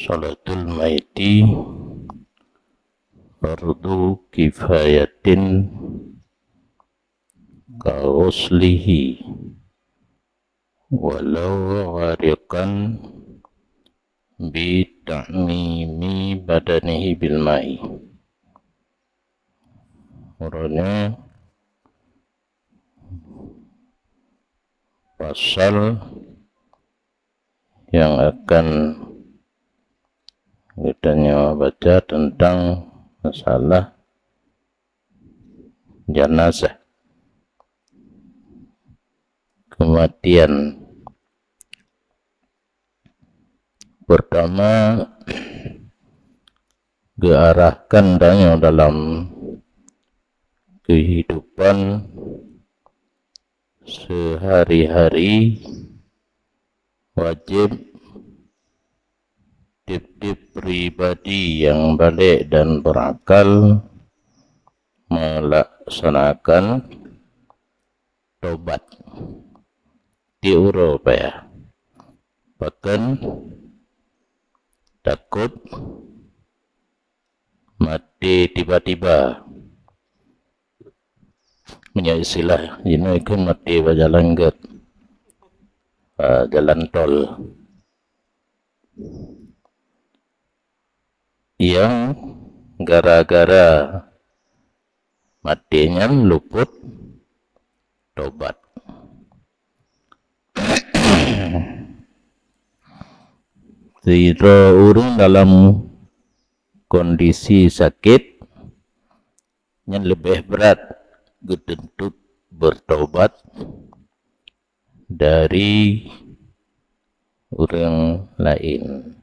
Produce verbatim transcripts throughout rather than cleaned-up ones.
Salatul maiti fardu kifayatin ka ghuslihi walau ghariqan bi ta'mimi badanihi bil ma'i. Uroe nyoe pasal nyang akan geutanyoe baca teuntang masalah janazah, keumatian. Peurtama, geuarahkan tanyoe dalam keuhidupan seuhari-hari, wajéb tieb-tieb pribadi nyang balek dan beurakal meulaksanakan tobat. Tieb uroe payah. Pakon? Takot maté tiba-tiba. Meunyoe istilah jinoe kheun maté bak jalan gèt, ah, jalan tol. Nyang gara-gara maté nyan luput tobat. Sidroe ureueng dalam kondisi sakét, nyan leubeh brat geutuntut beurtobat dari ureueng laén.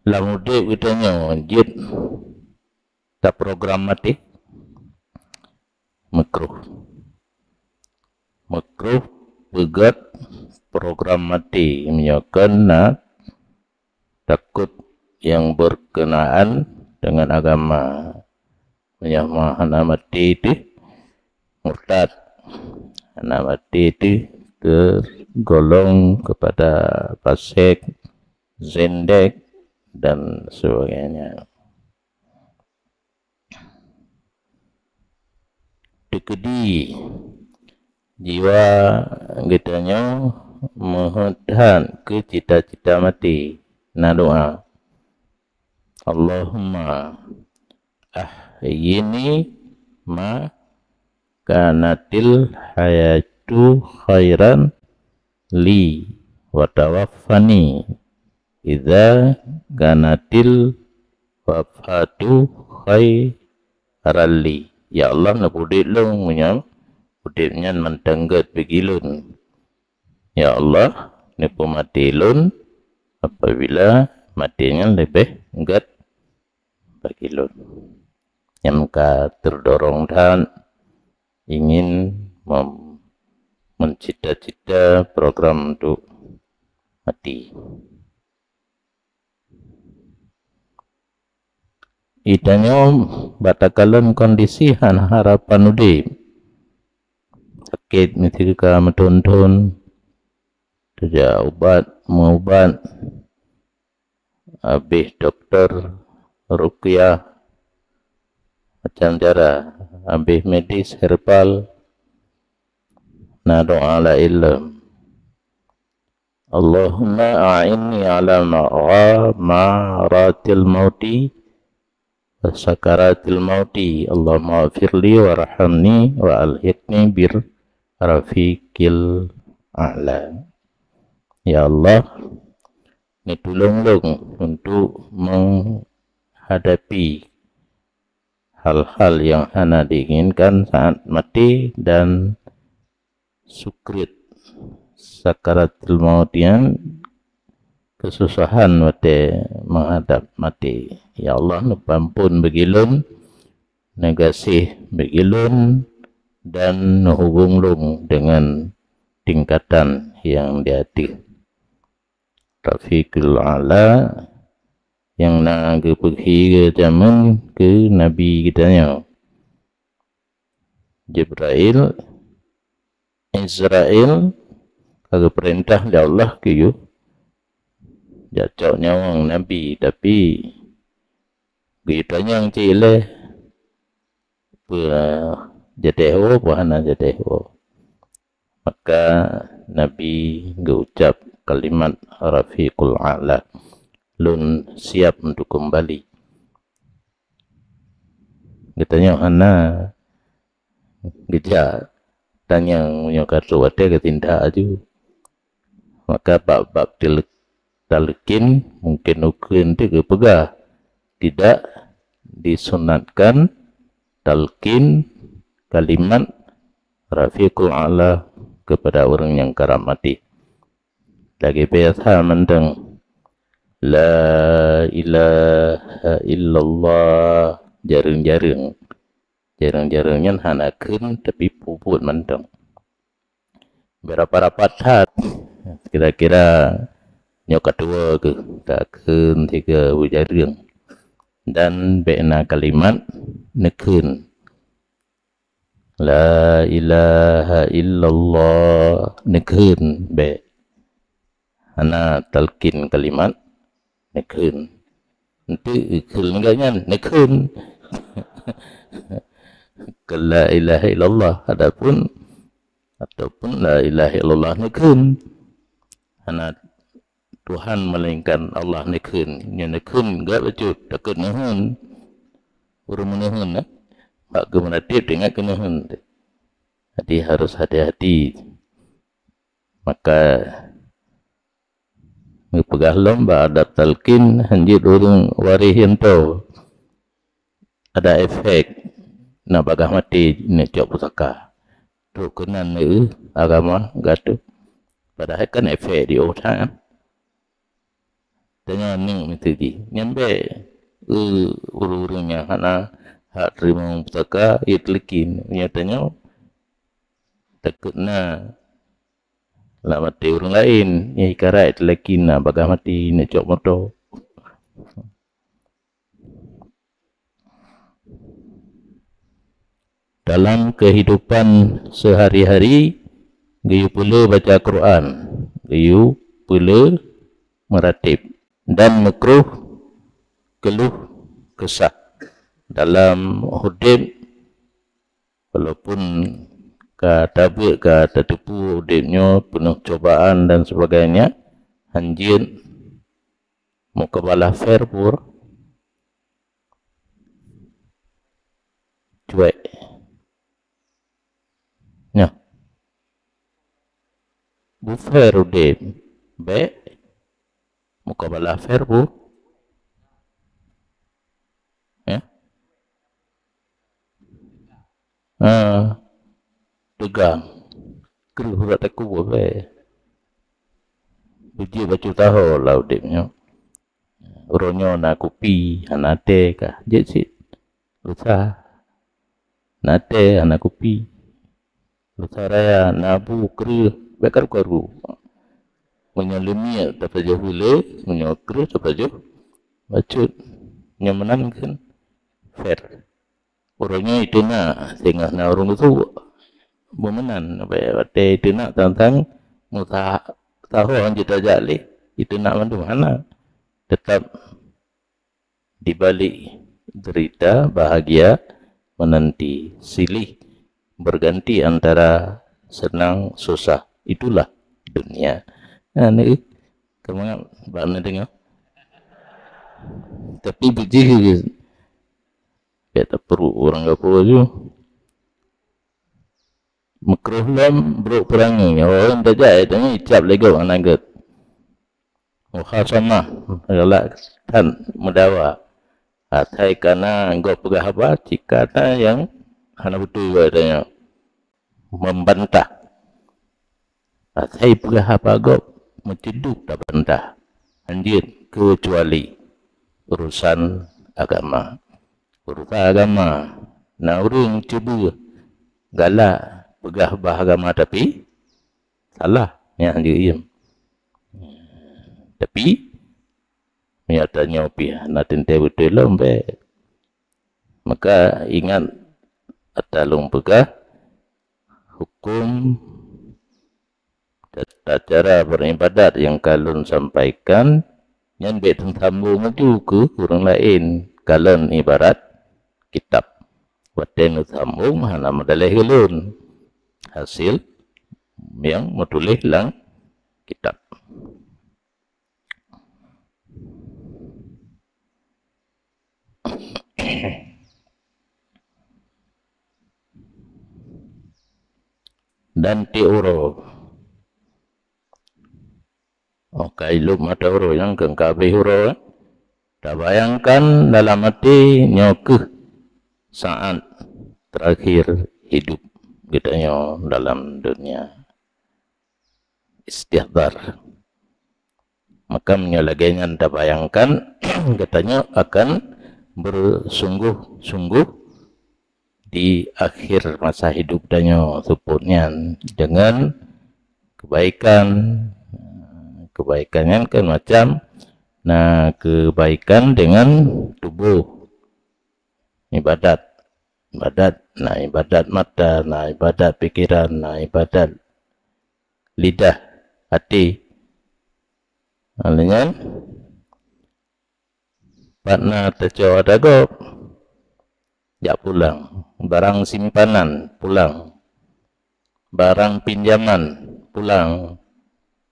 Lam udép geutanyoe jeuet taprogram maté? Makruh. Makruh peugèt program maté meunyoe kon na takot nyang beurkeunaan deungon agama. Meunyoe ma-, hana maté teuh murtad, hana maté teuh teugolong keupada fasek, zindek, dan sebagainya. Teukeudi jiwa geutanyoe meuheuet that keu cita-cita maté, na doa, "Allahumma ahyini ma kanatil hayatu khairan li, wa tawaffani idza kanatil wafatu khairan li." Ya Allah, neupeudép lôn meunyoe udép nyan mantong gèt bagi lôn. Ya Allah, neupeumaté lôn apabila maté nyan leubeh gèt bagi lôn. Nyang ka teudorong that ingin mem-, meucita-cita program untuk maté. Geutanyoe bak takalon kondisi hana harapan udép. Sakét miseue ka meuthon-thon, teujak ubat, meu-ubat, habéh dokto, ruqyah, macam cara, habéh medis, herbal, na doa laén lom. Allahumma a'inni ala ma-, maratil mauti wa sakaratil mauti. Allahumma firli warhamni wa alhiqni bir rafiqil a'la. Ya Allah, neutulông lôn untuk menghadapi hal-hal yang hana diinginkan saat mati dan sukrit sakaratul maut nyan, keususahan watée meuhadab maté. Ya Allah, neupeuampôn bagi lôn, neugaséh bagi lôn, dan neuhubong lôn deungon tingkatan nyang di ateueh. Rafiqul A'la nyang na geupeughi geujameun keu Nabi geutanyoe. Jibrail, Israil ka geupeurintah lé Allah keu yue jak cok nyawöng Nabi, tapi geuyue tanyong cit ilée, peue jadéh woe, peue hana jadéh woe. Maka Nabi geuucap kalimat Rafiqul A'la, "Lôn siap untuk kembali." Geutanyoe hana geujak tanyong meunyoe ka trok watée geutindak aju. Maka bab-bab til-, talkin mungkin ukeuen teuk geupeugah, tidak disunatkan talkin kalimat Rafiqul A'la kepada orang yang karap mati. Lagée biasa mantong, "La ilaha illallah," jareueng-jareueng. Jareueng-jareueng nyan hana kheun, tapi peubuet mantong. Beurapa rapat that, kira-kira nyoe ka tuwoe keuh, ka kheun sigoe beujareueng. Dan bék na kalimat neukheun. La ilaha illallah, neukheun bék. Hana talkin kalimat neukheun. Enteuk kheun lagée nyan, neukheun. Keu la ilaha illallah, adapun, ataupun la ilaha illallah neukheun. Hana Tuhan melainkan Allah neukheun. Nyoe neukheun gét bacut, takot neuheun. Ureuëng meuneuheun, eh? Bak geumeuratéb teuingat keu neuheun. Jadi harus hati-hati. Maka geupeugah lom bak adab talkin hanjeuet ureuëng waréh nyang toe. Ada efek, na bagaih maté neuk cok pusaka. Trok keunan neueu agama gatoe. Padahai kan efek di otak kan. Tanyoe neuk meuteujih. Nyan bék, eh, ureuëng-ureuëng nyang hana hak teurimong pusaka, ie talkin. Nyan tanyoe takot na lam até ureuëng laén, nyang ikarat talkin na bagaih maté neuk cok moto. Dalam kehidupan sehari-hari, geuyue peulé baca Quran, geuyue peulé meuratéb, dan meukruh keuluh kesah dalam udeb, walaupun ka tabeuet, ka tateupeue udeb nyoe peunoh cobaan dan sebagainya, hanjeuet mukabalah fair pur cuek. Nyoe. Beu fair udeb. Bék mukabalah fair bu. Ya. Ha. Tegang. Kreueh urat takue bék. Beujeuet bacut taho lam udeb nyoe. Uroe nyoe na kupi, hana tée kah? Jeuet cit. Lusa na tée, hana kupi. Lusa raya na bu kreueh, bék karu-karu. Meunyoe leumiek tapajoh ulée, meunyoe kreueh tapajoh bacut. Nyoe meunan kheun fair. Uroe nyoe iteunak singoh na ureuëng geusuek. Beumeunan, watée iteunak tang-tang meusaha sahoe hanjeuet tajak lé, iteunak mandum hana. Teutap di balik derita bahagia menanti, silih berganti antara senang susah. Itulah dunia. Nah, ni, keumangat bak na deungoe. Tapi beujih, bék tapeuruek ureuëng gapo ju. Meukroh lom brok peurangui, oh, tajak, eh, teungoh icab lé gob hana gét. Mukhasamah, galak that meudawa. Asai kana gob peugah haba, cit kana nyang hana beutôi bak tanyoe. Membantah. Asai peugah haba gob, meucuduk tabantah. Hanjeuet, keucuali urusan agama. Urusan agama, na ureuëng cuba galak peugah bah agama tapi salah, nyan hanjeuet iem. Tapi meunyoe tanyoe pih hana teuntée beutôi lom bék. Maka ingat ata lôn peugah, huköm tata cara beribadat nyang ka lôn sampaikan, nyan bék teusambong laju keu ureuëng laén, kalon ibarat kitab. Watée neusambong hana meudaleh ulôn hasil nyang meutuléh lam kitab. Dan tiep uroe. Oh, ka ilop mata uroe nyang keu ka habéh uroe. Tabayangkan dalam até nyoe keuh saát terakhir hidup geutanyoe dalam dunia. Istihdar. Maka meunyoe lagée nyan tabayangkan, geutanyoe akan bersungguh-sungguh di akhir masa hidup tanyoe seupôt nyan dengan kebaikan. Kebaikan nyan kan macam, na kebaikan dengan tuboh, ibadat. Ibadat, na ibadat mata, na ibadat pikiran, na ibadat lidah, até. Lheueh nyan, pat na teucok ata gob, jak pulang. Barang simpanan, pulang. Barang pinjaman, pulang.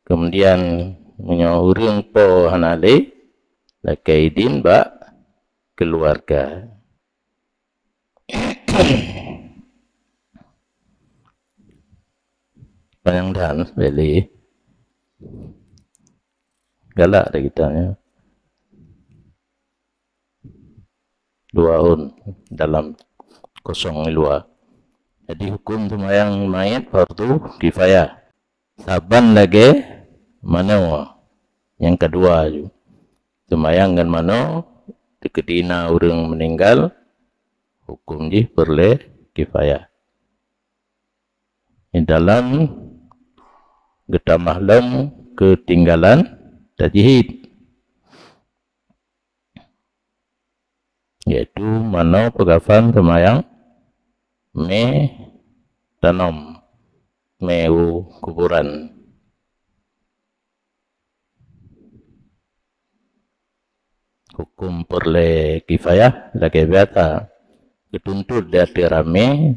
Kemudian, meunyoe ureuëng po hana lé, lakée idin bak keuluwarga. Panyang that, Beli. Galak dah kita ni. Dua tahun dalam kosong di luar. Jadi, huköm seumayang mait fardu kifayah. Saban lagée manoe nyang keudua ju. Seumayang ngon manoe, teukeudi na ureuëng meuninggal, huköm jih peureulée kifayah. Di dalam geutamah lom keutinggalan tajhid, yaitu manoe peugafan seumayang, mé tanom, mé u kuburan. Huköm peureulée kifayah lagée biasa, geutuntot di ateueh ramé,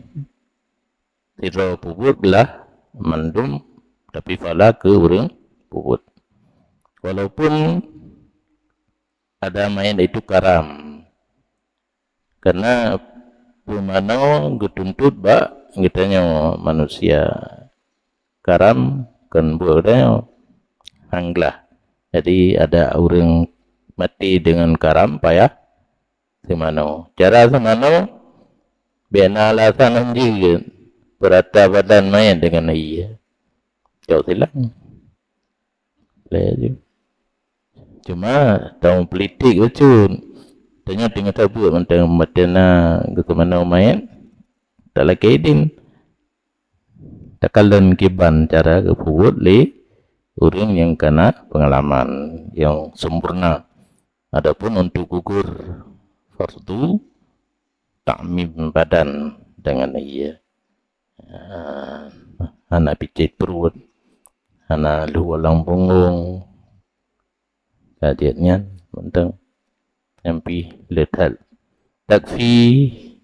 sidroe peubuet glah mandum, tapi phala keu ureuëng peubuet. Walaupun ada mait itu karam, karena peumanoe geutuntot bak geutanyoe manusia. Karam kon buet geutanyoe, han glah. Jadi, ada ureuëng maté deungon karam payah seumanoe. Cara seumanoe, bék na alasan hanjeuet peurata badan mait deungon ie. Cok silang. Lé ju. Cuma, tamu politik bacut. Tanyoe teungoh tabeuet mantong maté na geuseumanoe mait, talakée idin. Takalon kiban cara geupeubuet lé ureuëng nyang kana peungalaman nyang sempurna. Adapun untuk gugur fardu, takmim badan deungon ie. Ah, hana picét pruet, hana lheueh lam punggong. Ka jeuet nyan mantong nyang pih le that. Takfinihi,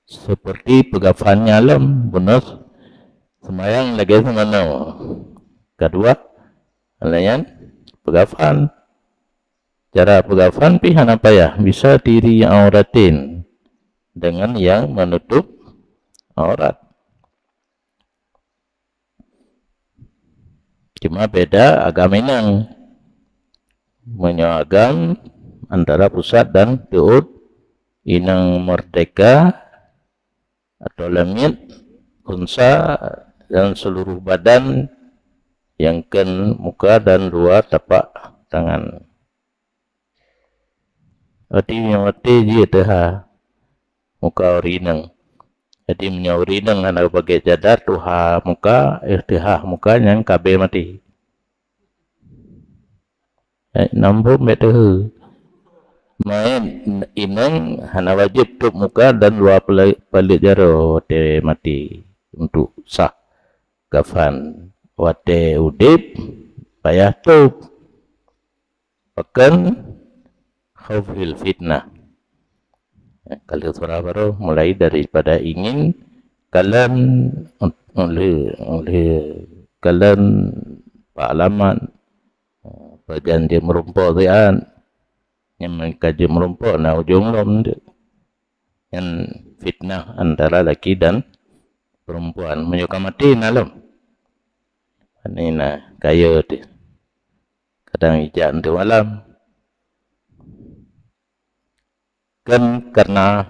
seperti peugafan nyan lom, bunoe seumayang lagée seumanoe. Keudua, lagée nyan peugafan. Cara peugafan pih hana payah, bisa tiri auratin deungon nyang meunutup aurat. Cuma beda agam inong. Meunyoe agam antara pusat dan teuôt, inong merdeka atau lamiet, unsa dan seluruh badan nyang kon muka dan dua tapak tangan. Berarti meunyoe maté jeuet teuha muka ureuëng inong. Jadi meunyoe ureuëng inong hana geupakée cadar, teuha muka, eh, teuha muka nyan ka abée maté. Eh, nambom bék teuheu. Meuet inong hana wajéb tôb muka dan luwa pale-, paleuet jaroe watée maté untuk sah kafan. Watée udeb payah tôb. Pakon? Khaufil fitnah. Ka lheueh surah baroe, mulai daripada ingin kalon, lheueh, lheueh kalon, peulamat, pajan jeuet meurumpok siat, nyang ka jeuet meurumpok na ujong lom tu. Nyan fitnah antara laki dan perempuan. Meunyoe ka maté na lom. Ini na kayée teuh. Kadang ijak teuh malam. Kan karena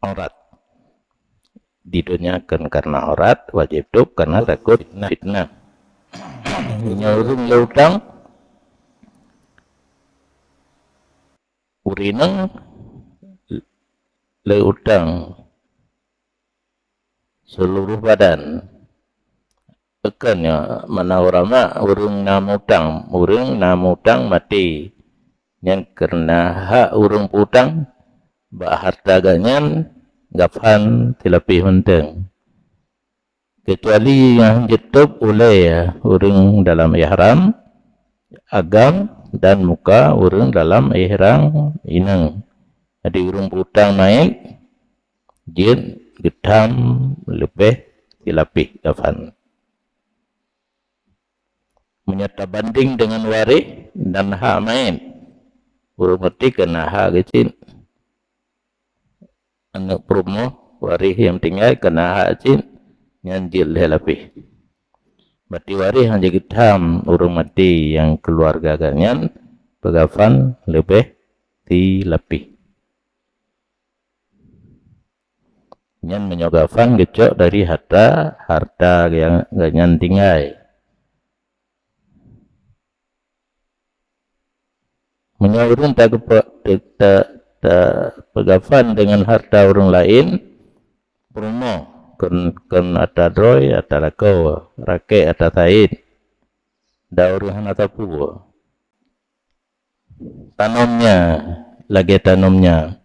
aurat. Di dunia kan karena aurat, wajéb tôb karena takot fitnah. Fitnah. Nyoe ureuëng le utang, ureuëng le utang seluruh badan. Pakon nyoe, mana ulama, ureuëng na mutang, ureuëng na mutang maté, nyan keureunahan ureuëng peutang bak hareuta geuh nyan gafan silapéh mantong. Keucuali nyang jitôb ulée ureuëng dalam ihram agam dan muka ureuëng dalam ihram inong. Jadi ureuëng peutang mait jeuet geutam leubeh silapéh gafan. Meunyoe tabandeng deungon waréh dan hak mait, ureuëng maté keunan hak geucit. Aneuëk peurumoh waréh nyang tinggai keunan hak cit, nyan jeuet lhée lapéh. Berarti waréh nyang jeuet geutam ureuëng maté nyang keuluwarga geuh nyan peugafan leubeh silapéh. Nyan meunyoe gafan geucok dari harta, harta nyang geuh nyan tinggai. Meunyoe ureuëng ta-, ta-, ta-, peugafan deungon harta ureuëng laén, peurumoh, kon, kon ata droe, ata lakoe, rakek, ata saét, dan ureuëng hana sapeue. Tanomnya, lagée tanomnya.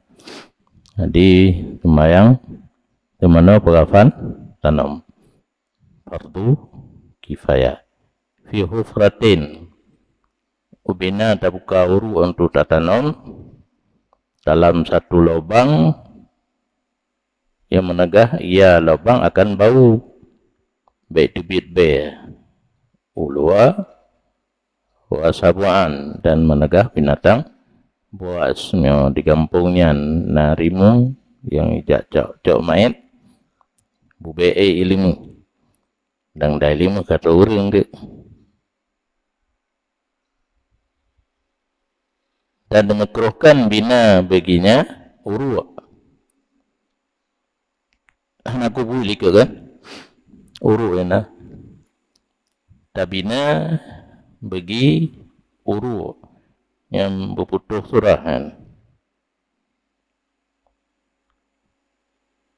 Jadi, seumayang, teumanoe peugafan tanom. Fardu kifayah. Fi hufratin. Ubena tabuka uruek untuk tatanom dalam satu lubang nyang meunegah ia lubang akan bau, bék teubiet bée, ulua, wa sabuan, dan meunegah binatang buas. Meunyoe di gampông nyan na rimueng nyang jak cok-cok mait, bubé ék ileumèh. Dang dai lima kata ureuëng deuek. Dan dimakruhkan bina baginya uruek. Hana kubu likot kan? Uruek na. Tabina bagi uruek nyang beuputoh surah kan.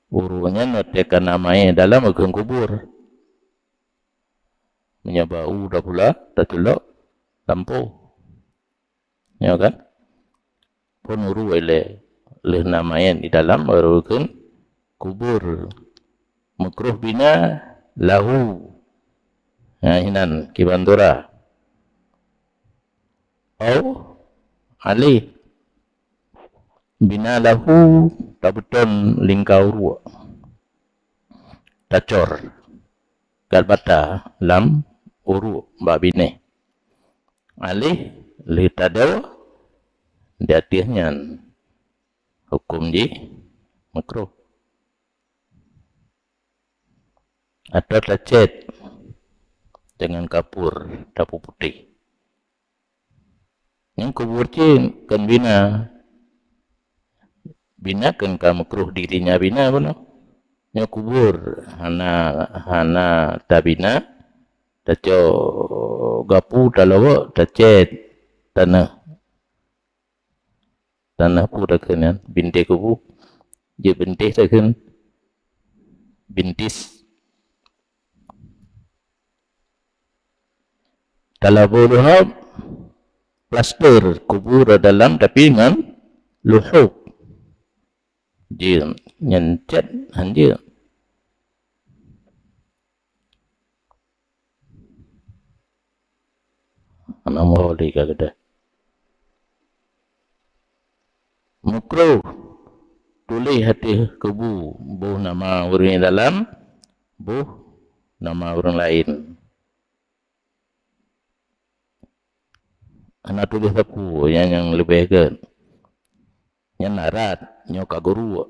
Uruek nyan watée ka na mait dalam, geukheun kubur. Meunyoe bau tapula, tatulok lampôh. Nyoe kan? Phon uruek ilée, lheueh na mait di dalam, baru geukheun kubur. Makruh bina lahu. Nah, inan kiban tura. Au alaih. Bina lahu, tabeuton lingka uruek. Tacor gat bata lam uruek bak binéh. Alaih, lheueh tadoe, di ateueh nyan huköm jih makruh. Atawa tacét deungon kapur tapeuputéh. Nyang kubur cit kon bina. Bina kon ka makruh dirinya bina bunoe. Nyoe kubur hana, hana tabina, tacok gapu, talobok, tacét taneuh. Taneuh peue takheun nyan? Bintéh kubu. Jeuet bintéh takheun. Bintis. Talabô leuhop, plaster, kubu rot dalam, tapi ngon Luhuq. Jeuet, nyan cit hanjeuet. Hana meuhôi lé ka keudeh. Makruh tuléh ateueh kubu boh nama ureuëng dalam, boh nama ureuëng laén. Hana tuléh sapeue nyang, nyang leubeh gét. Nyan arat nyoe ka geuruek.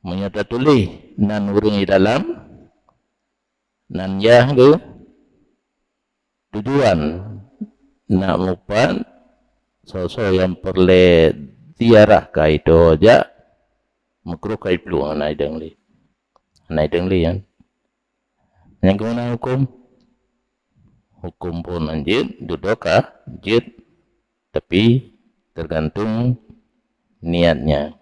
Meunyoe tatuléh nan ureuëng di dalam, nan yah geuh tujuan nak mupat soe-soe nyang peureulée ziarah ka itô jak, makruh ka iplueng hana idong lé. Hana idong lé nyan. Nyang keumeuna huköm? Huköm phon hanjeuet, dudoe ka jeuet, tapi tergantung niatnya.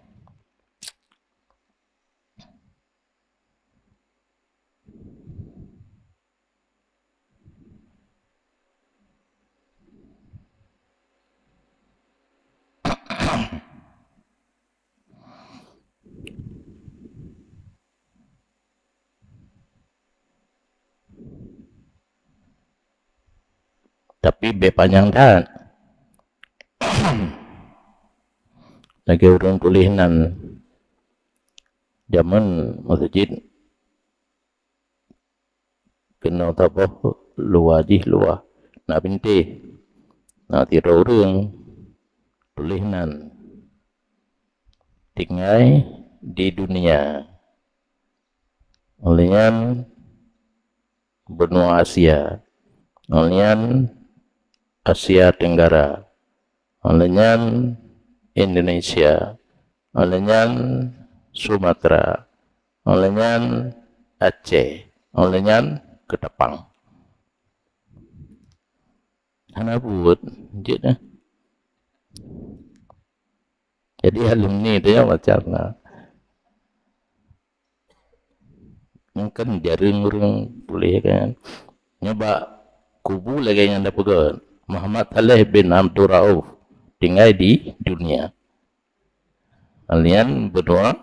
Tapi bèk panyang that. Lagèe ureueng tuléh nan jameun meuseujid keunoe saboh luwa jih luwa na bintéh. Na sidroe ureueng tuléh nan tinggai di dunia. Óh lheueh nyan benua Asia. Óh lheueh nyan Asia Tenggara. Óh lheueh nyan Indonesia. Óh lheueh nyan Sumatera. Óh lheueh nyan Aceh. Óh lheueh nyan Ketapang. Hana buet jeuet dah. Jadi alumni tu ya macam na. Mungkin jareueng ureueng tuléh kan. Nyoe bak kubu lagèe nyang tapeugah Muhammad Saleh bin Abdul Rauf tinggai di dunia. Alian benua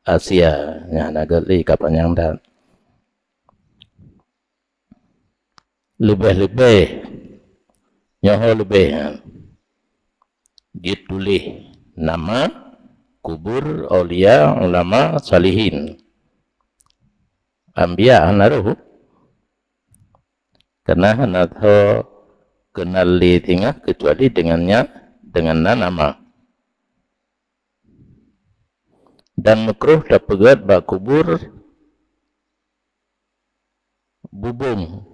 Asia nyang hana gét lé ka panyang that. Leubeh-leubeh, nyoe ho leubeh nyan, jituléh nama kubur aulia, ulama, salihin. Anbiya hana roh, karena hana teukeunal lé singoh keucuali dengan nya, dengan na nama. Dan makruh tapeugét bak kubur bubông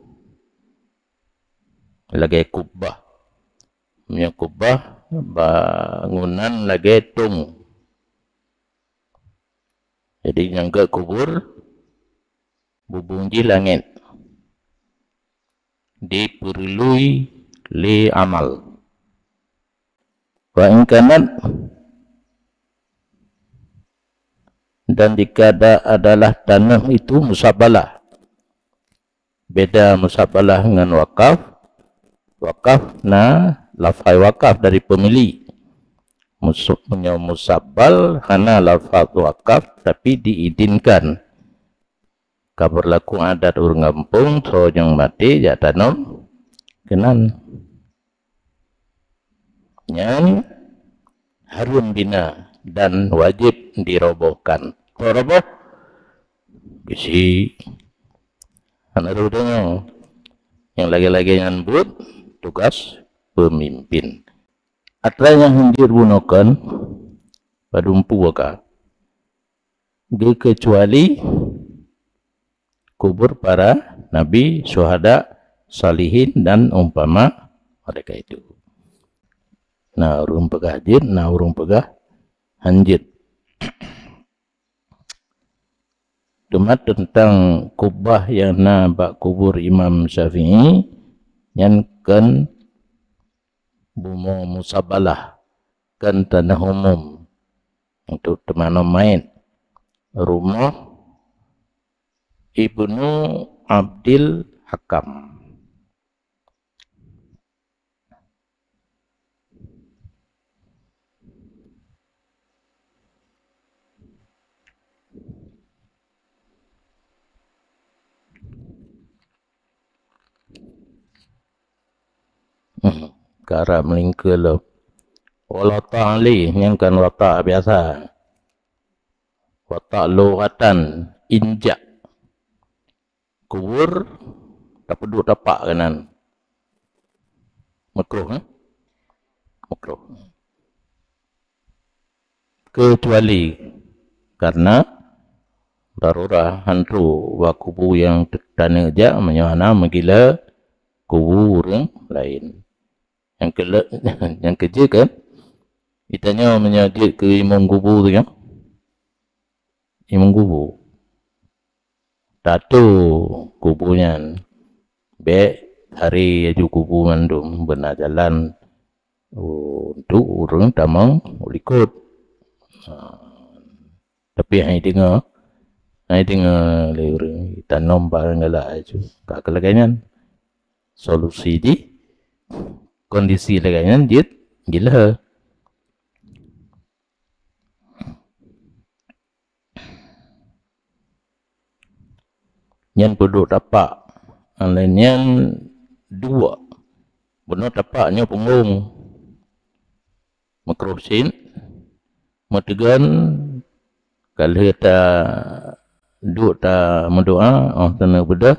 lagèe kubbah. Meunyoe kubbah, bangunan lagèe tông. Jadi nyang gét kubur, bubông jih langét, dipeureuloh lé amal. Wa in kanat, dan jika ada, adalah tanoh itu musabbalah. Beda musabbalah ngon wakaf. Wakaf na lafai wakaf dari pemilik. Musu-, meunyoe musabbal hana lafaz wakaf, tapi diizinkan. Ka beurlaku adat ureueng gampông, soe nyang maté jak tanom keunan. Nyan hareuem bina dan wajéb dirobohkan. Soe roboh? Bisi. Hana roh deungoe. Nyang lagèe-lagèe nyan buet tugas peumimpin. Atra nyang hana jeuet bunoe kon padum peue ka. Geukeucuali kubur para nabi, syuhada, salihin, dan umpama mereka itu. Na ureueng peugah jeuet, na ureueng peugah hanjeuet. Teuma teuntang kubah nyang na bak kubur Imam Syafi'i, nyan kon bumoe musabbalah, kon tanoh umum untuk teumanom manyét. Rumoh Ibnu Abdil Hakam. Karab meulingkeue lom. Wala ta'li, nyan kan watak biasa. Watak lughatan, injak. Kubur, tapeuduek tapak keunan. Makruh, eh? Makruh. Kecuali karena darurat, hantu bak kubu nyang taneuk jak, meunyoe hana meugila kubu ureuëng laén. Nyang keu-, nyang keujeuet kan? Geutanyoe meunyoe jeuet keu imum kubu tu nyoe. Imum kubu. Tatu kubu nyan. Bék hari laju kubu mandum beuna jalan untuk ureuëng tamong u likot. Ha. Tapi hai deungoe, hai deungoe lé ureuëng tanom barang galak laju. Ka keu lagée nyan. Solusi jih, kondisi lagée nyan jeuet gila. Nyan peuduek tapak. Nyang laén nyan duek. Bunoe tapak nyoe punggong. Makruh cit. Meuteugon, ka lheueh taduek tameudoá, óh taneuk beudôh,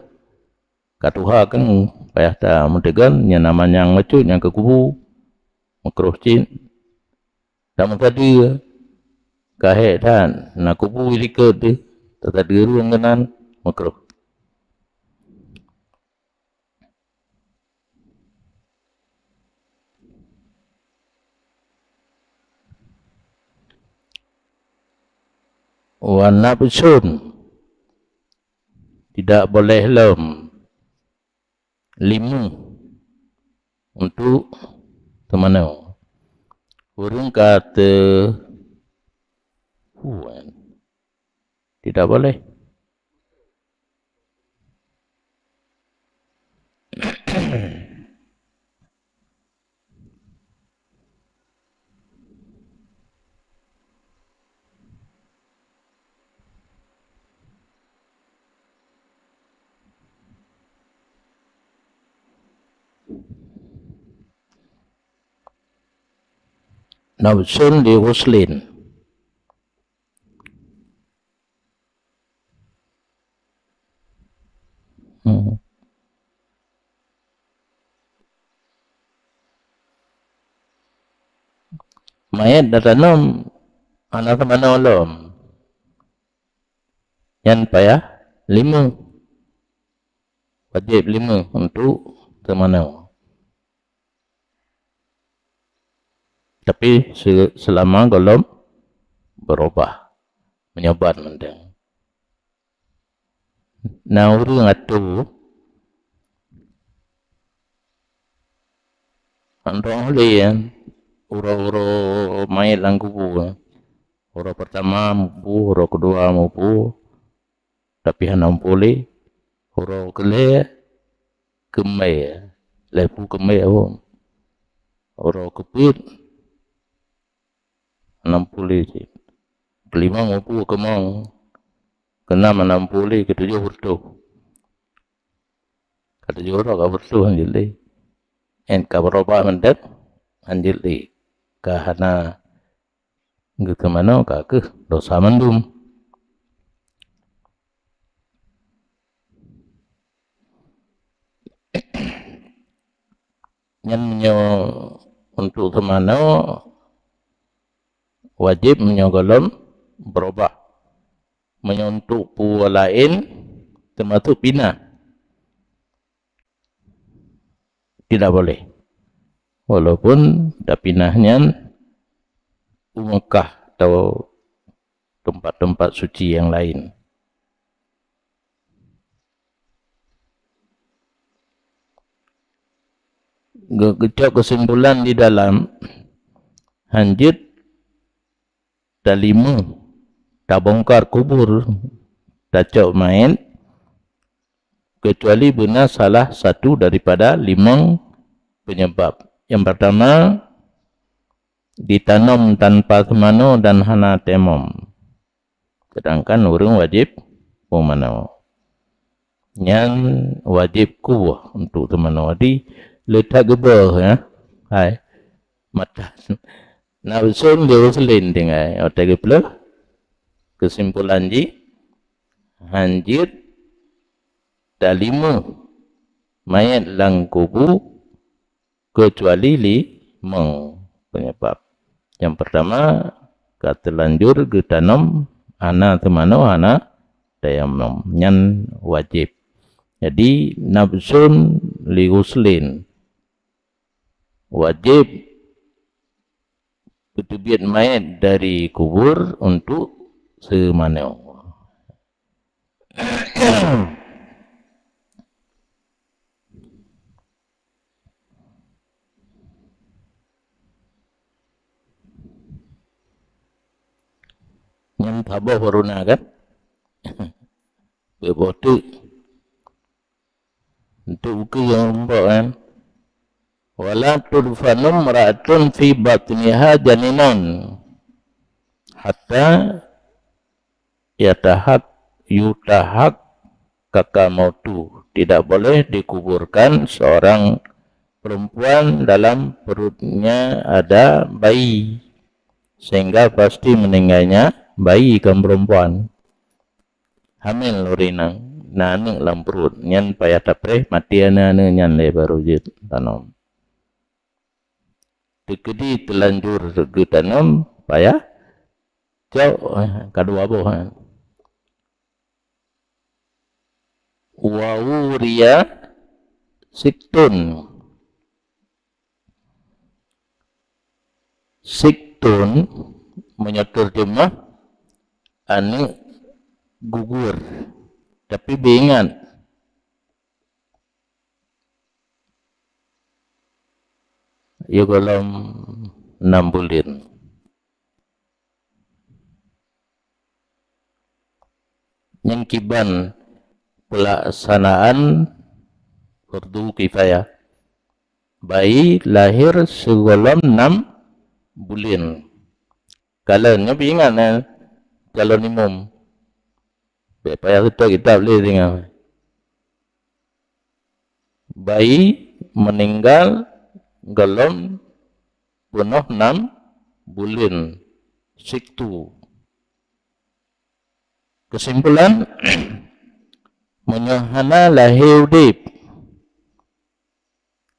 ka tuha kan payah tameutegon, nyan na manyang bacut nyang keu kubu, makruh cit. Tameusadeue, ka hék that, na kubu i likot teuh, tasadeue rueng keunan, makruh. Wa nafsun, tidak boleh lom. Limong untuk teumanoe. Ureuëng ka teu-, huan. Tidak boleh. Nafsun li ghuslin. Hmm. Manyét da tanom, hana teumanoe lom. Nyan payah limong. Wajéb limong untuk teumanoe. Tapi se-, seulama gohlom beurubah, meunyoe ban mantong. Na ureuëng atô, mantong lé, uroe-uroe manyét lam kubu. Uroe peurtama mupu, uroe keudua mupu, tapi hana mupu lé. Uroe keulhèe keumè, lhèe pu keumè, oh. Uroe keupeuet hana mupu lé cit. Keulimong mupu keumong, keunam hana mupu lé, keutujoh beureutoh. Ka tujoh uroe ka beureutoh hanjeuet lé. Nyan ka beurubah mantong hanjeuet lé. Ka hana geuteumanoe ka kheueh dosa mandum. Nyan meunyoe untuk teumanoe wajéb meunyoe gohlom beurubah. Meunyoe untuk peue laén teumasok pinah. Tidak boleh. Walaupun tapinah nyan u Mekah atau tempat-tempat suci yang lain. Ge-, geucok kesimpulan di dalam, hanjeuet talimong, tabongkar kubur, tacok manyét, kecuali beuna salah satu daripada limong penyebab. Yang pertama, ditanom tanpa teumanoe dan hana tayamum. Sedangkan ureuëng wajéb meumanoe. Nyan wajéb kuwoh untuk teumanoe. Jadi, le that geubeuh, ya. Hai. Mata. Nafsun li ghuslin tinggai. Otai geupleuh. Kesimpulan jih, hanjeuet talimuh manyét lam kubu keucuali limong penyebab. Nyang pertama, ka teulanjur geutanom hana teumanoe, hana tayamum, nyan wajéb. Jadi, nafsun li ghuslin, wajéb peuteubiet manyét dari kubur untuk seumanoe. Nyan saboh baru na kan? Beuboh teuk. Untuk buku yang lembok kan. Wala tudfanu imra'atun fi batniha janinan hatta yatahak yutahak kaka mautu. Tidak boleh dikuburkan seorang perempuan dalam perutnya ada bayi, sehingga pasti meninggalnya bayi kan perempuan. Hamil ureueng inong, na aneuk lam pruet, nyan payah tapreh maté aneuk-aneuk nyan lé baru jeuet tanom. Teukeudi teulanjur geutanom, payah cok, eh, kadua boh, eh. Wa wuriya siktun. Siktun, meunyoe teurjeumah, aneuk gugur. Tapi beuingat, yôh gohlom nam buleuen. Nyan kiban peulaksanaan fardu kifayah. Bayi lahé sigohlom nam buleuen. Kalon nyoe pih ingat, eh, calon imum. Bèk payah seutôt kitab lé singoh. Bayi meuninggai gohlom peunoh nam buleuen, siktu. Keusimpulan, meunyoe hana lahé udép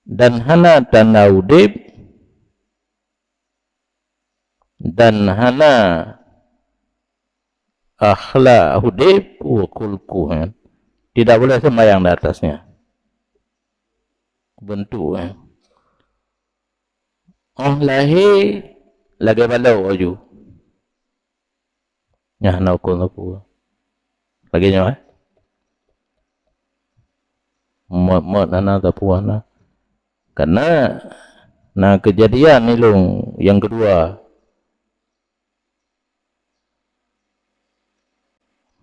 dan hana tanda udép dan hana akhlak udép, wa khulquhan, tidak boleh sembahyang di atasnya. Bentuk, eh. Óh lahé lagèe balok laju. Nyan hana hukôm sapeue. Lagèe nyoe, eh. Mot-mot hana sapeue hana. Karena na keujadian ilôn nyang keudua.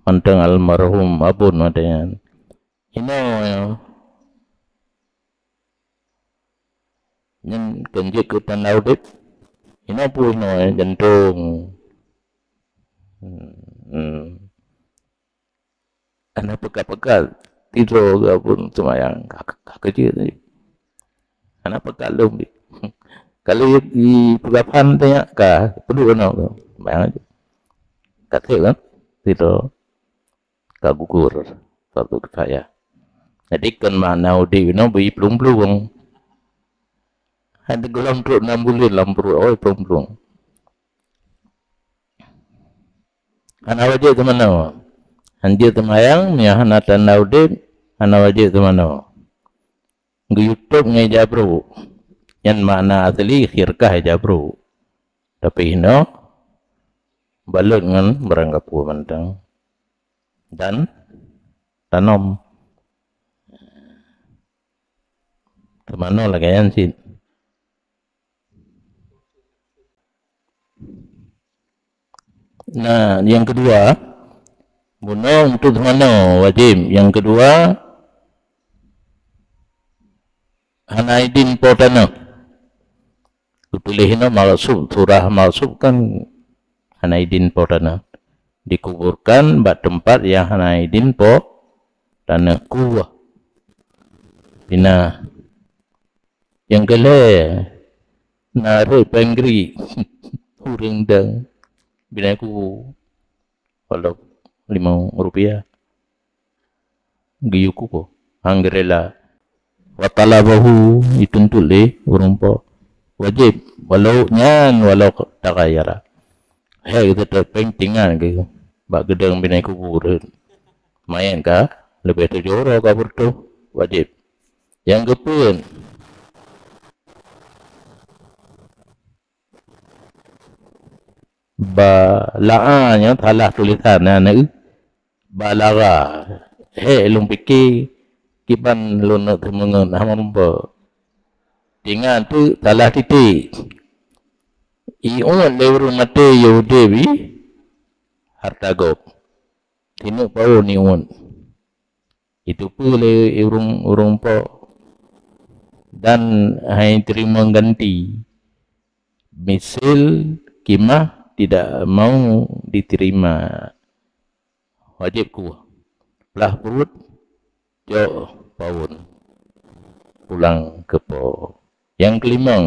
Mantong almarhum Abon watèe nyan. Inoe nyan kan jeuet keu tanda udép. Inoe peue inoe, jantong. Hmm. Hana peukat-peukat titroe geuh Abon seumayang. Ka, ka, ka keujeuet tadi. Hana peukat lom di. Kalau di peugah phan teuh nyan ka, peuduek keunoe tu. Bayang aja. Ka trép kan? Titroe. Ka gugur. Fardu kifayah. Jadi, kon makna udép inoe bri plueng-plueng. Hana gohlom trok nam buleuen lam pruet, oi, plueng-plueng. Hana wajéb teumanoe. Hanjeuet teumayang, meunyoe hana tanda udép, hana wajéb teumanoe. Geuyue tôb ngon ija brôk. Nyan makna asli khirqah ija brôk. Tapi inoe balot ngon barang gapeue mantong. Dan tanom. Teumanoe lagèe nyan cit. Nah, nyang keudua, bunoe untuk teumanoe wajéb. Nyang keudua, hana idin po tanoh. Geutuléh inoe maksud, surah maksud kan hana idin po tanoh. Dikuburkan bak teumpat nyang hana idin po tanoh. Kuwah. Pina. Nyang keu lhèe, Na rhot péng gri. Ureuëng dang binai kubu. Walau lima rupiah. Geuyue kubu. Hang geurela. Wa talabahu, jituntut lé ureuëng po. Wajéb, walau nyan, walau tagayara. Hai geuteutap péng tingan geuh bak geudang binai kubu rhot. Manyét ka leubeh tujoh uroe ka beureutoh, wajéb. Nyang geupeuet, bala'a nyoe salah tulisan na, na eu. Balagha. Hék lôn pike kiban lôn neuk teumeungon hana meurumpok. Tingan teuk salah titik. Iuet lé ureuëng maté yôh udeb i hareuta gob. Sineuk pawon iuet. Iteupeue lé ureuëng, ureuëng po dan hai teurimong ganti. Misil kimah tidak mau diterima. Wajéb kueh. Plah pruet, jok pawon. Pulang keu po. Nyang keulimong,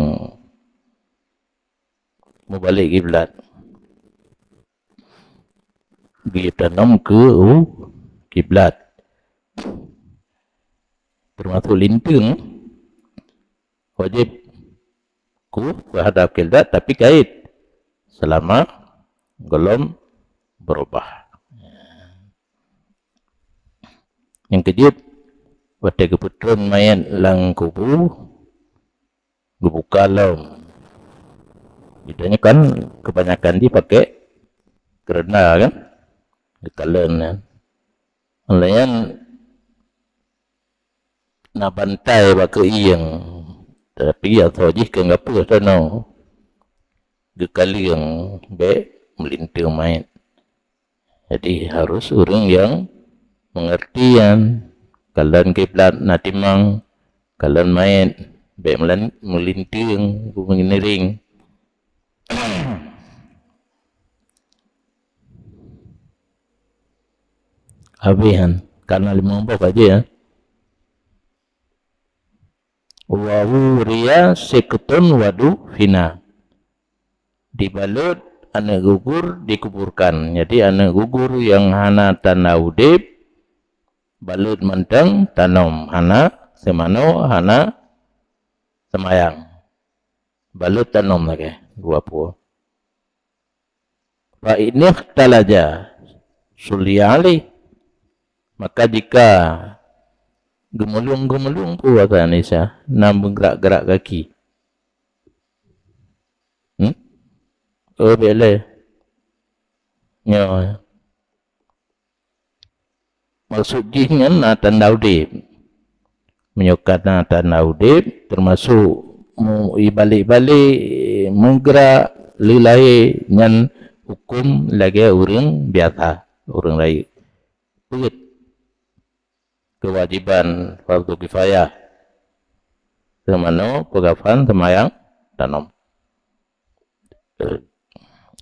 meubalek kiblat. Geutanom keu u kiblat. Teumasuk linteung, wajéb kueh beuhadap kiblat, tapi kait seulama gohlom beurubah. Nyang keujeuet, watée geupeutron manyét lam kubu, geubuka lom. Biasanya kan kebanyakan jih pakai kerenda kan, geukalon kan. Layan na bantai bak keuieng, tapi asoe jih keu geupeue tanoh geukaleueng bék meulinteung manyét. Jadi harus ureuëng nyang mengerti nyan. Kalon kiblat na timang, kalon manyét bék meulan-, meulinteung, meungiring. Habis kan, karena limong boh aja ya. Wa wuriya siqtun wa dufina. Dibalot aneuëk gugur dikuburkan. Jadi aneuëk gugur nyang hana tanda udeb, balot mantong tanom, hana seumanoe, hana seumayang. Balot tanom lagée dua pue. Fa in ikhtalaja sulliya alaih. Maka jika geumulung-geumulung peue bahasa Indonesia, na meugerak-gerak kaki. Hmm? Oh, bék lé. Nyoe. Maksud jih nyan na tanda udeb. Meunyoe ka na tanda udeb, teumasuk mu-, ibalek-balek, meugerak, leulahé, nyan huköm lagée ureuëng biasa, ureuëng rayeuk. Peuet keuwajéban fardu kifayah. Seumanoe peugafan seumayang tanom.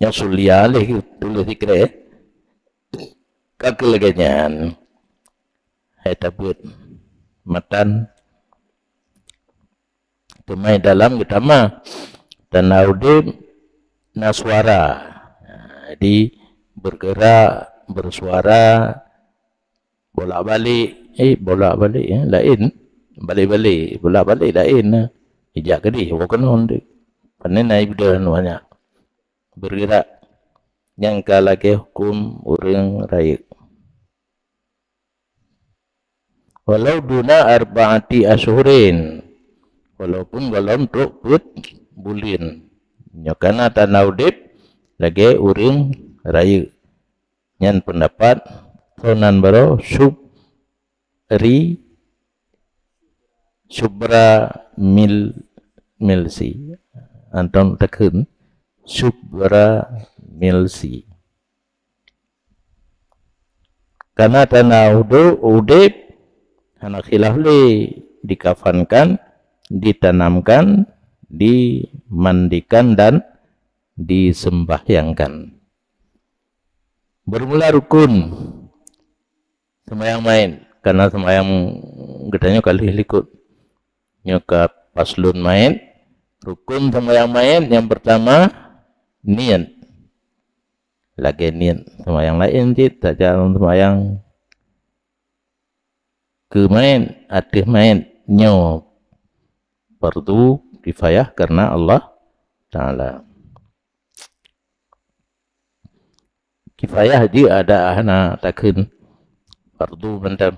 Nyang sulia lé tuléh sikrek. Ka keuh lagée nyan, hai tabeuet matan teumai dalam geutamah. Tanda udeb na suara. Jadi bergerak, bersuara, bolak-balik, eh, bolak-balik, eh, laén. Balik-balik, bolak-balik laén. Ijak keudeh, woe keunoe. Pane na ibeudôh banyak. Bergerak nyang ka lagée huköm ureuëng rayeuk. Walau duna arba'ati asyhurin, walaupun gohlom trok peuet buleuen. Nyoe kana tanda udeb lagée ureuëng rayeuk. Nyan peundapat sonan baroe sub ri subra mil milsi. Anton takheun subra milsi. Kana tanda udu-, udeb hana khilaf lé dikafankan, ditanamkan, dimandikan dan disembahyangkan. Bermula rukun. Seumayang mait, kana seumayang geutanyoe ka lheueh likot. Nyoe ka paslon mait, Rukun seumayang mait nyang peurtama, niet. Lagée niet seumayang laén cit, tajak lam seumayang keu mait, ateueh mait, nyoe fardu kifayah kareuna Allah Taala. Kifayah jih ada hana takheun fardu mantong.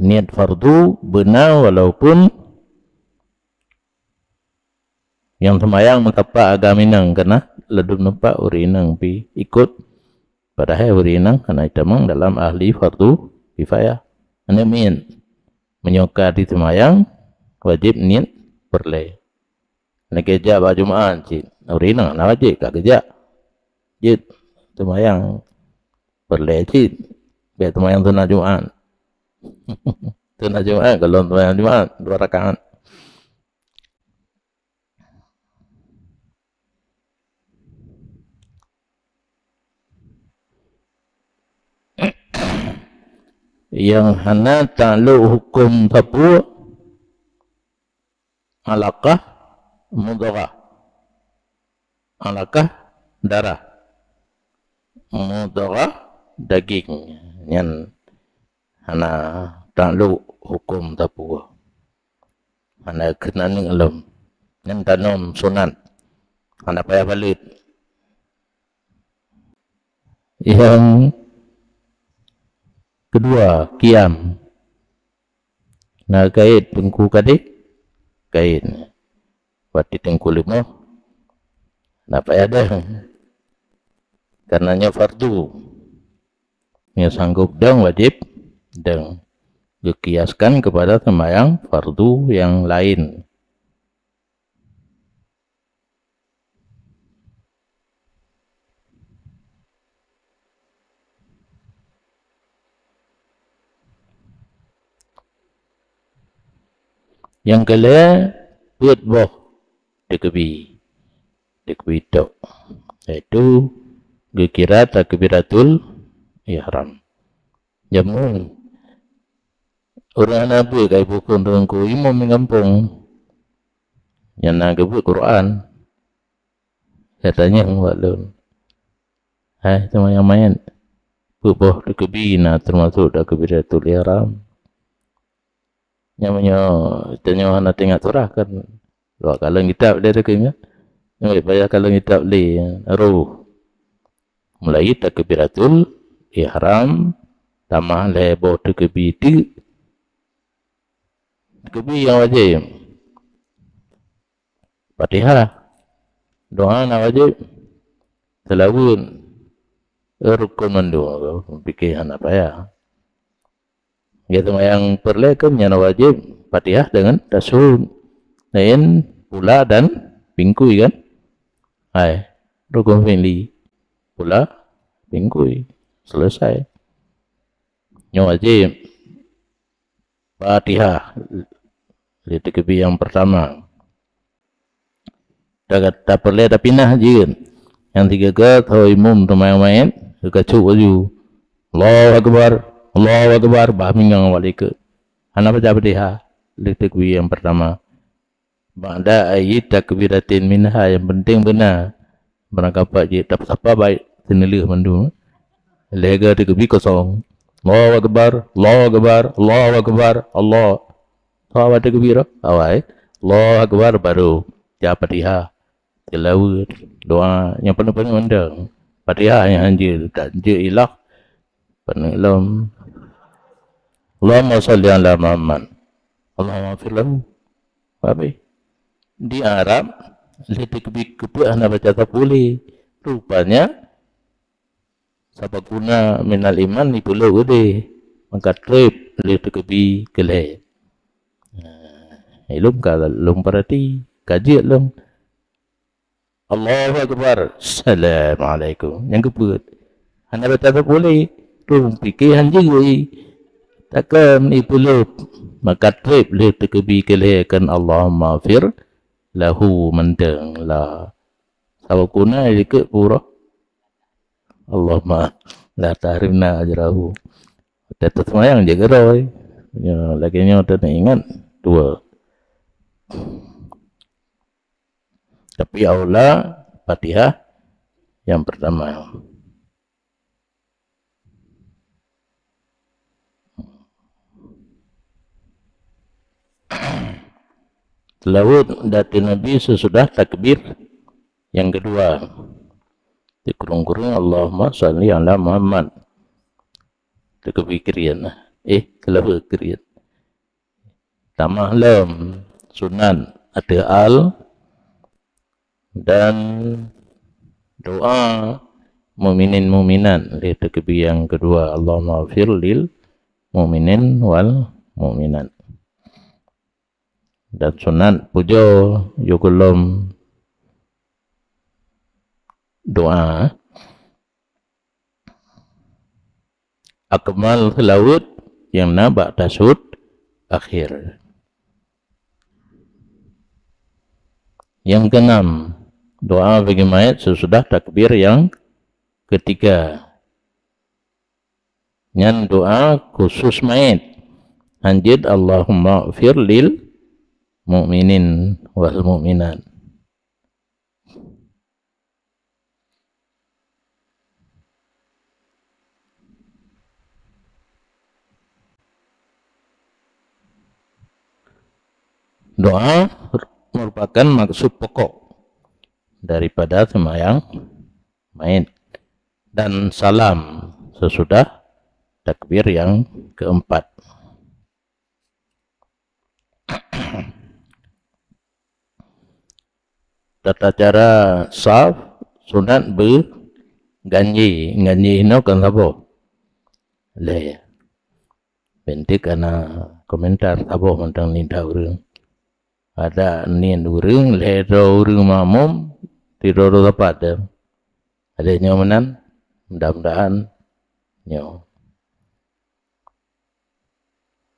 Niet fardu beuna walaupun nyang seumayang meukapak agam inong, kareuna ladum nampak ureuëng inong pi ikot, padahai ureuëng inong hana jitamong dalam ahli fardu kifayah. Aneuk miet, meunyoe ka jiseumayang, wajéb niet peureulée. Lagée jak bak Jumat cit, ureuëng inong hana wajéb ka geujak. Jeuet seumayang peureulée cit, bék seumayang sunat Jumat. Sunat Jumat, gohlom seumayang Jumat dua rakaat. Nyang hana taklok huköm sapeue, alaqah, mudghah. Alaqah, darah. Mudghah, daging. Nyan hana taklok huköm sapeue. Hana keunan lom. Nyan tanom sunat. Hana payah baleuet. Nyang keudua, kiam. Na kayèe teungku kadeh? Kayèe. Bak teungku leumoh, na payah dong. Karena nyoe fardu. Nyoe sanggob dong, wajéb dong. Geukiaskan kepada sembahyang fardu yang lain. Nyang keu lhèe, peuet boh takbi. Takbi tok, yaitu geukira takbiratul ihram. Jameun ureueng hana beuet ka iboh keu ureueng, keu imum di gampông, nyang na geubeuet Quran. Katanyong bak lôn, "Hai, teuma nyang manyét, peuet boh takbi na teumasok takbiratul ihram?" Nyan meunyoe tanyoe hana teuingat surah kan, bak kalon kitab lé takheun nyan. Nyoe payah kalon kitab lé, roh. Mulai takbiratul ihram, tamah lhèe boh takbi teuk. Takbi nyang wajéb. Fatihah. Doa na wajéb. Seulaweuet. Rukun mandum, pike hana payah. Geuseumbahyang peureulée kan nyan wajéb Fatihah deungon tasyahud. Laén pula dan pingkui kan? Hai, rukun fi'li. Pula, pingkui. Selesai. Nyoe wajéb. Fatihah. Lé takbi nyang peurtama. Ta-, tapeureulée tapinah jeuet. Nyang sigoe-goe tho imum teumayang manyét, geukacok laju. Allahu Akbar, Allahu Akbar, bah mingang awak likot. Hana baca Fatihah, lé takbi nyang peurtama. Ba'da ayyi takbiratin minha, nyang penting beuna. Barangkapat jeuet tap-, sapa baét seuneulheueh mandum. Lhèe goe takbi kosong. Allahu Akbar, Allahu Akbar, Allahu Akbar, Allah. Tho awai takbir, awai. Allahu Akbar, baru jak Fatihah. Seulaweuet, doa nyang paneuk-paneuk mandum. Fatihah nyang hanjeuet, tak jeuet ilah. Paneuk lom. Allahumma shalli ala Muhammad. Allahumma ighfir lahu. Habis. Di Arab, lé takbi keupeuet hana baca sapeue lé. Rupanya, sabaquna minal iman ipeulheueh udeh. Maka trép lé takbi keu lhèe. Nah, ilôn ka lôn peurati, ka jeuet lôn. Allahu Akbar. Assalamualaikum. Nyang keupeuet. Hana baca sapeue lé. Rung pike hanjeuet. Takon ipeuleueb. Maka trép lé takbi keu lhèe kan Allahumma fir lahu mantong la. Sabaquna jikheun pura. Allahumma la tahrimna ajrahu. Teutap seumayang jeuet keudroe. Ya, lagèe nyoe teuingat dua. Tapi aula Fatihah yang pertama. Seulaweuet ateueh Nabi sesudah takbir nyang keudua. Dikureueng-kureueng, "Allahumma shalli ala Muhammad." Takbir keudua. Eh, seulaweuet keudua. Tamah lom sunat ateueh al dan doa mukminin mukminat lé takbir nyang keudua, "Allahumma ighfir lil mu'minin wal mu'minat." Dan sunat pujoe yôh gohlom doa. Akmal seulaweuet nyang na bak tasyahud akhir. Nyang keenam, doa bagi mayét sesudah takbir nyang keutiga. Nyan doa khusus mayét. Hanjeuet, "Allahumma ighfir lil mu'minin wal mu'minat." Doa merupakan maksud pokok daripada sembahyang mayét dan salam sesudah takbir yang keempat. Tata cara saf sunat beuganjé, ganjé inoe kan saboh. Lhèe. Bentuk ana komentar saboh mantong nida ureueng. Ada niet ureueng, lhèe droe ureueng makmum, sidroe-droe sapat. Ada nyoe meunan, mudah-mudahan nyoe.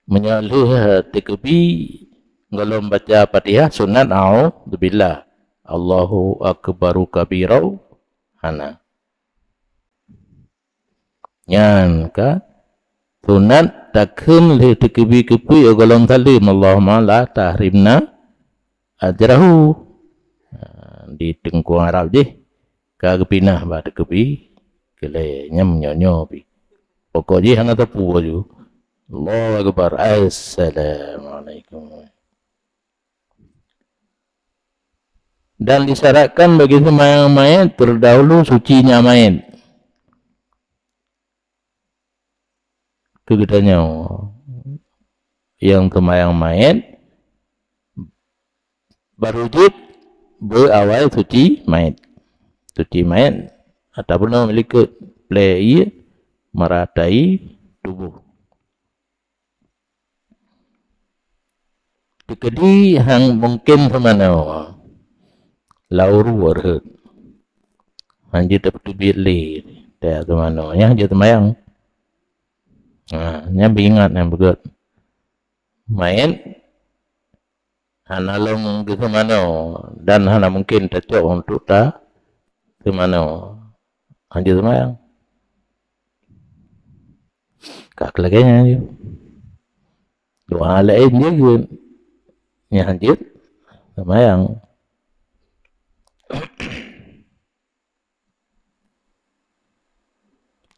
Meunyoe lheueh takbir gohlom baca Fatihah, sunat a'udzubillah, Allahu akbaru kabira, hana. Nyan ka sunat takheun lheueh takbir keupeue gohlom saleuem, Allahumma la tahrimna ajrahu. Ha, di teungku Arab jih ka geupinah bak takbir keulhèe, nyan meunyoe-nyoe pih. Pokok jih hana teupeu laju. Allahu akbar. Assalamualaikum. Dan disyaratkan bagi sembahyang mayét terdahulu sucinya mayét. Keu geutanyoe nyang teumayang mayét, barô jeuet beuawai suci mayét. Suci mayét ataupun meulikot plè ié meratai tuboh. Teukeudi hana mungken seumanoe, lam uroe rhot. Hanjeuet tapeuteubiet lé, teuh seumanoe, nyan hanjeuet teumayang. Ha, nyan beuingat nyan beugöt. Mayét hana lom geuseumanoe dan hana mungken tacok untuk taseumanoe. Hanjeuet teumayang. Ka lagèe nyan jih. Doa laén jih geuh. Nyan jeuet seumayang.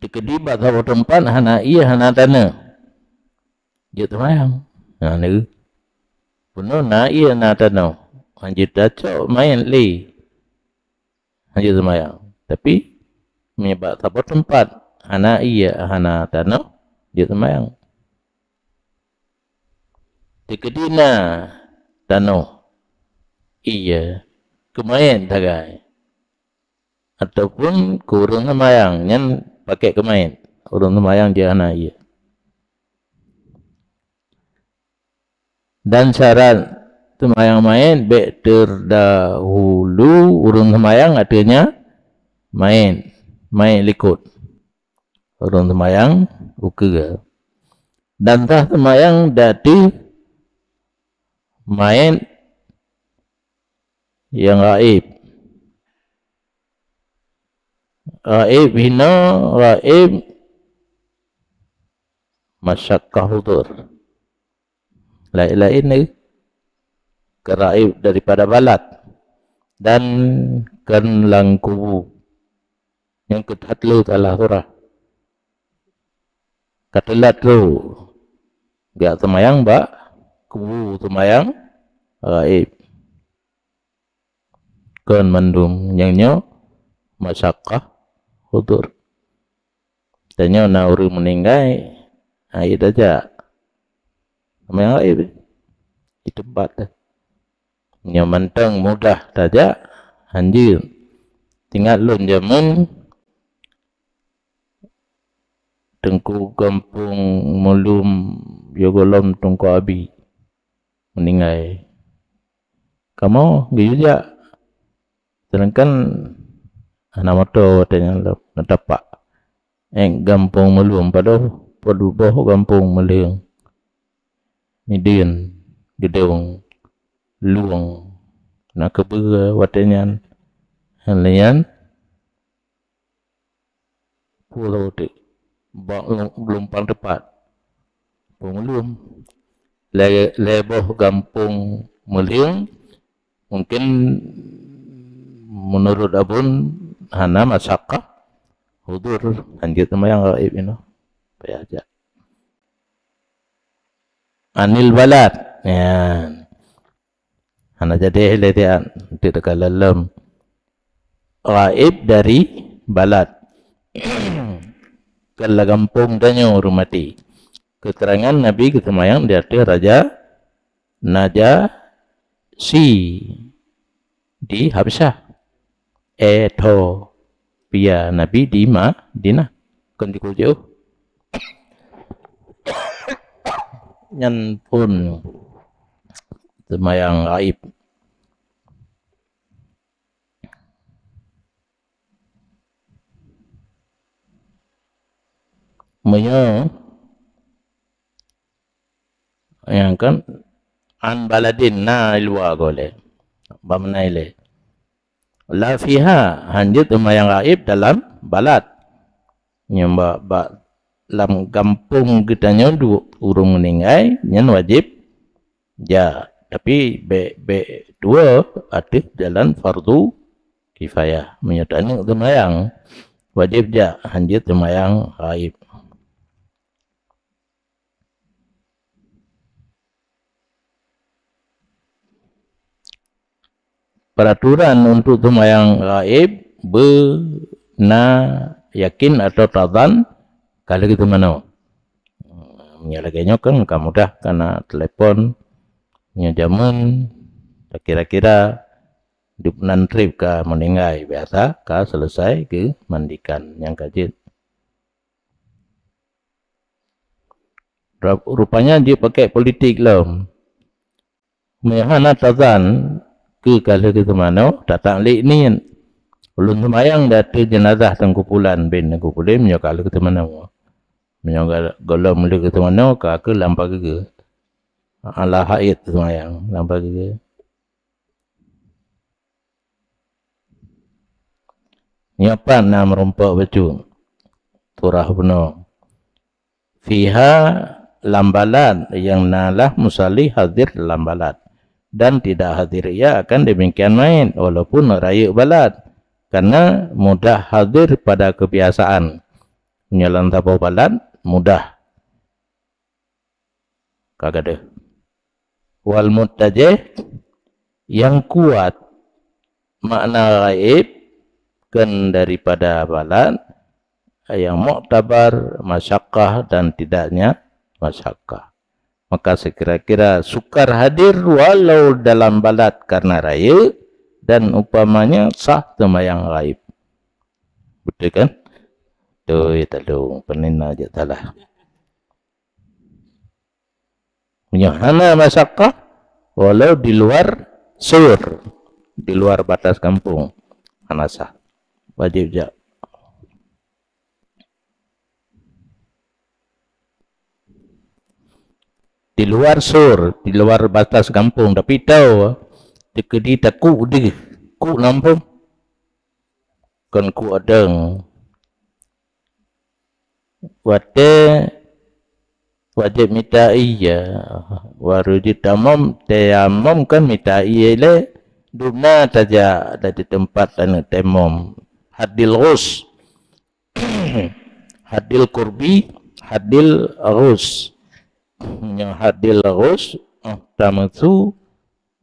Teukeudi bak saboh teumpat hana ié hana tanoh. Jeuet seumayang. Nah, neu. Peunoh na ié na tanoh. Hanjeuet tacok mayét lé. Hanjeuet seumayang. Tapi, meunyoe bak saboh teumpat hana ié, hana tanoh, jeuet seumayang. Teukeudi na tanoh, ié, keu mayét sagai. Ataupun keu ureueng seumayang, nyan pakèk keu mayét. Ureueng seumayang jeuet hana ié. Dan syarat seumayang mayét bèk terdahulu ureueng seumayang, artinya mayét, mayét likot. Ureueng seumayang ukeue. Dan sah seumayang di ateueh mayét nyang gaéb. Gaéb hinoe, gaéb masyakkah hudhur. Laén-laén ni, keu raib daripada balat dan kon lam kubu. Nyang keuthat lé salah surah. Ka teulat lé geujak seumayang bak kubu, seumayang raib. Kon mandum nyang nyoe masyakkah hudhur. Tanyoe na ureuëng meuninggai, ha, ijak seumayang, seumayang raib di teumpat teuh. Nyoe mantong mudah tajak, hanjeuet. Ingat lôn jameun Teungku Gampông Meulum, yôh gohlom Teungku Abi meuninggai. Kamoe geuyue jak, seudangkan hana moto watée nyan lom, na tapak. Ék Gampông Meulum, padub, padub boh Gampông Meuleueng. Mideuen, Geudong, Lueng, na keubeue watée nyan. Lheueh nyan, Pulo teuk, bak lu-, lumpang teupat. Gampông Meulum. Lhée, lhée boh Gampông Meuleueng, mungken meunurot Abon hana masyakkah hudhur, hanjeuet seumayang gaéb inoe. Payah jak. Anil balad. Nyan. Hana jadi lé tian, teuk teuka lom. Gaéb dari balad. Kon lam gampông tanyoe ureuëng maté. Keuteurangan Nabi geuseumayang di ateueh Raja Najasi di Habsyah. Ethiopia, Nabi di Madinah. Kon di Kujoh. Nyan phon seumayang gaéb. Meunyoe nyang kon an baladin, na luwa gohlée, bak meunan ilée. La fiha, hanjeuet seumayang gaéb dalam balad. Nyang bak, bak lam gampông geutanyoe dua ureuëng meuninggai, nyan wajéb jak. Tapi bék, bék dua ateueh jalan fardu kifayah. Meunyoe taneuk seumayang, wajéb jak, hanjeuet seumayang gaéb. Peraturan untuk seumayang gaéb beuna yakin atau tazan ka lheueh geuseumayang. Meunyoe lagée nyoe kan ka mudah, kana telepon. Nyoe jameun, kira-kira dub nan treb ka meuninggai, biasa ka selesai geumandikan nyang ka jeuet. Rap-, rupanya jeuet pakai politik lom. Meuhana tazan keu ka lheueh geuseumayang, tatang lé niet. Ulôn seumayang di ateueh jeunazah Teungku Pulan bin Teungku Pulan meunyoe ka lheueh geuseumayang. Meunyoe ga-, gohlom lheueh geuseumayang, ka keuh lam pageue. Ala haid seumayang lam pageue. Nyoe pat na meurumpok bacut. Surah bunoe. Fiha, lam balad, nyang na lah musalli hadir lam balad. Dan tidak hadir ia akan demikian mait, walaupun rayeuk balad. Karena mudah hadir pada kebiasaan. Nyoe lam saboh balad, mudah. Ka gadôh. Wal muttajih, nyang kuat makna gaéb kon daripada balad, nyang muktabar masyakkah dan tidaknya masyakkah. Maka sekira-kira sukar hadir walau dalam balad karena rayeuk dan upamanya sah seumayang gaéb. Beutôi kan? Beutôi, taleueng, peuninna jeuet salah. Meunyoe hana masyakkah, walau di luar sur, di luar batas gampông, hana sah. Wajéb jak. Di luar sur, di luar batas gampông, tapi tao teukeudi takuk deuh, kuk lam gampông. Kon kuk adeueng. Watée Wajéb mita ié, ya. Baru jeuet tayamom, tayamom kan mita ié lé. Dum na tajak dari teumpat taneuk tayamom. Haddil ghus. Haddil qurbi, haddil ghus. Nyoe haddil ghus, oh, tameusu,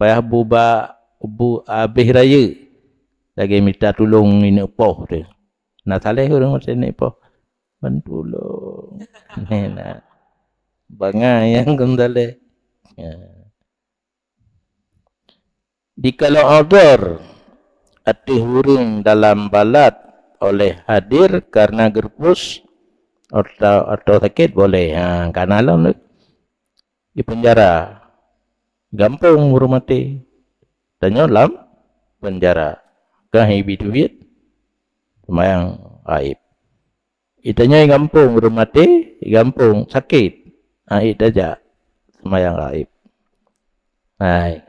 payah bu ba, bu abéh rayeuk. Lagée mita tulông ineuk poh teuh. Na saléh ureuëng meusti ineuk poh. Ban tulông. Neh na. Bangai nyang kon saléh. Ya. Jikalau udhur ateueh ureuëng dalam balat oleh hadir karena geureumpus atau, atau sakét boleh. Ha, kana lom tu. Di penjara. Gampông ureuëng maté. Tanyoe lam penjara. Kah ibi tubiet. Seumayang gaib. Itanyoe gampông ureuëng maté, gampông sakét. Ai tajak seumayang gaib. Hai,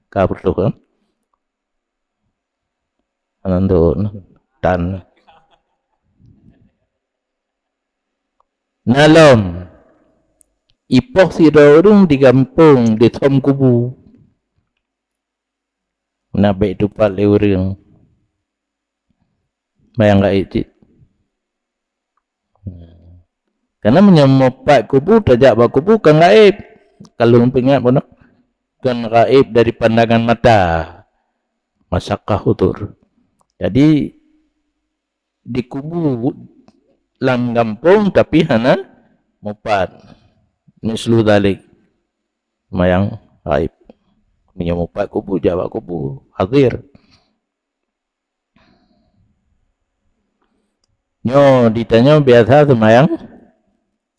ka putôh, kan? Anan tu tan. Na lom, ipoh sidroe ureuëng di gampông di thom kubu. Na bék tupat lé ureuëng. Bayang gaib cit. Karena meunyoe mupat kubu, tajak bak kubu kan gaib. Kalau peuingat pun kan gaib dari pandangan mata. Masyaqqah udhur. Jadi di kubu lam gampông tapi hana mupat. Mislu dzalik. Seumayang gaib. Meunyoe mupat kubu, jak bak kubu. Hadir. Nyoe ditanyoe biasa seumayang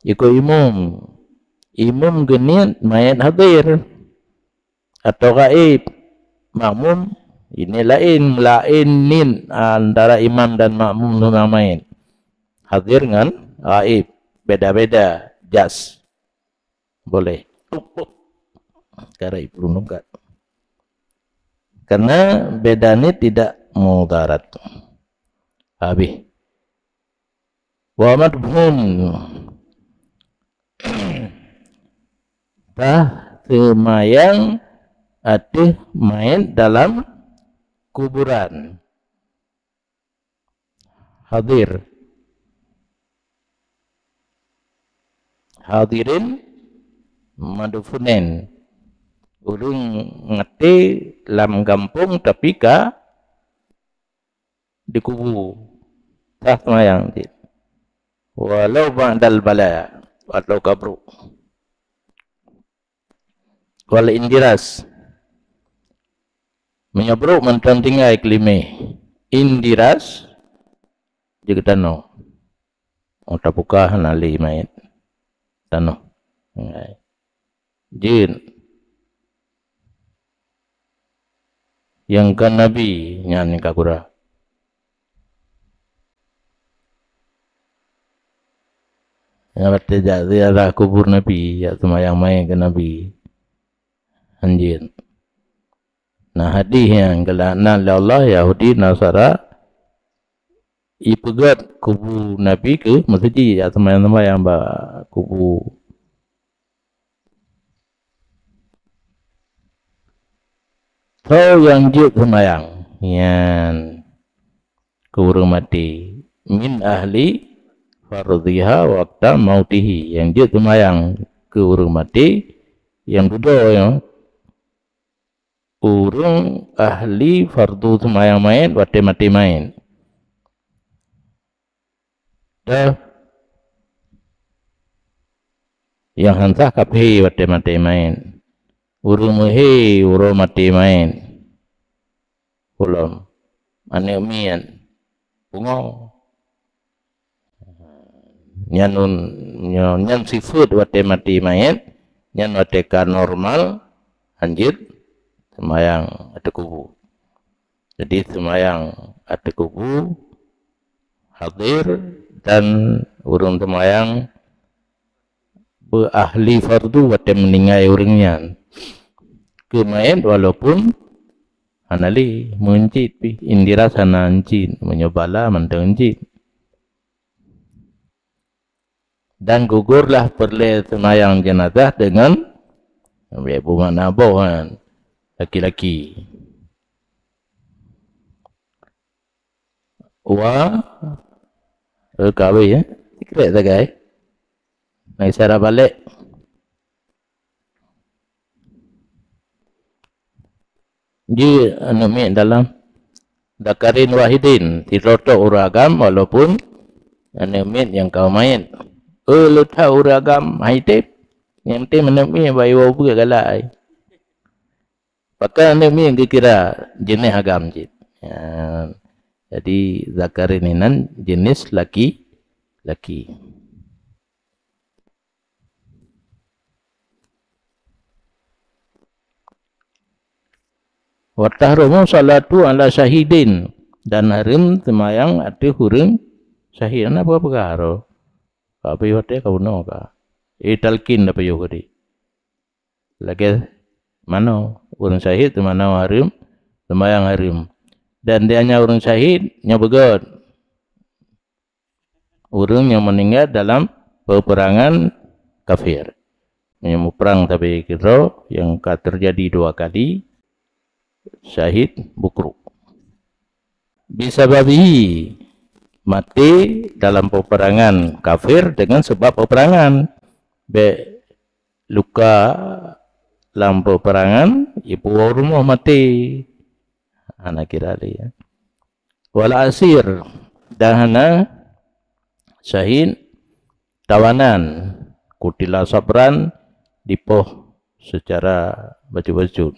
ikot imum. Imum geuniet manyét hadir atau gaib. Makmum ini laén, laén niet antara imam dan makmum seumayang manyét. Hadir ngon gaib, beda-beda jas. Boleh. Karena ibu nunggat. Karena beda niet tidak mudarat. Habis. Wa madhun. Tah seumayang ateueh manyét dalam kuburan. Hadir. Hadirin madfunin. Ureuëng maté lam gampông tapi ka dikubu. Sah seumayang cit. Walau ba'dal bala, walau ka brok. Wal indiras. Meunyoe brok mantong tinggai keulimeh. Indiras jeuet keu tanoh. Oh, tabuka hana lé manyét. Tanoh. Jeuet. Nyang ka Nabi nyan ka gura. Nyang watée jak ziarah kubur Nabi, jak seumayang manyét keu Nabi. Hanjeuet. Na hadih nyang geulaknat lé Allah, Yahudi, Nasara, ipeugét kubu Nabi keu meuseujid, jak seumayang-seumayang bak kubu. Soe nyang jeuet seumayang nyan keu ureuëng maté, min ahli fardhiha waqta mautihi, nyang jeuet seumayang keu ureuëng maté, nyang dudoe nyoe ureuëng ahli fardu seumayang manyét watée maté manyét. Dah nyang han sah kaphé watée maté manyét. Ureuëng meuhé uroe maté manyét. Ulôn aneuëk miet pungoe. Nyan un, nyan, nyan sifeuet watée maté manyét, nyan watée ka normal, hanjeuet seumayang ateueh kubu. Jadi seumayang ateueh kubu hadir dan ureuëng seumayang beu ahli fardu watée meuninggai ureuëng nyan keu manyét, walaupun hana lé meueuncit pih, indiras hana euncit, meunyoe bala mantong euncit. Dan gugurlah peureulée seumayang jeunazah deungon, beumakna boh kan, laki-laki. Wa, eh, kawé, ya. Sikrek sagai. Nah, isyarah balik. Ji aneuk miet dalam zakarin wahidin, sidroe tok ureuëng agam, walaupun aneuk miet nyang ka meuet. Eh, le that ureuëng agam hai teb, nyang teb aneuk miet bak iwoe beuet galak ai. Pakon aneuk miet geukira jeunèh agam cit. Ya. Jadi zakarin inan jeunèh laki-laki. Wa tahrumu salatu ala syahidin, dan hareuem seumayang ateueh ureuëng syahid. Hana peugah-peugah roh. Tapi watèe ka bunoe ka. Eh, talkin tapajoh keudeh. Lagèe manoe, ureuëng syahid teumanoe hareuem, seumayang hareuem. Dan di anya ureuëng syahid nyoe beugöt. Ureuëng nyang meuninggai dalam peupeurangan kafir. Meunyoe muprang sabe keudroe nyang ka teujadi dua kali, syahid bukruk. Bisababihi, maté dalam peupeurangan kafir dengan sebab peupeurangan. Bèk luka lam peupeurangan, ipuwoe rumoh maté. Hana kira lé, ya. Wal asir, dan hana syahid tawanan, kutila sabran, dipoh secara bacut-bacut.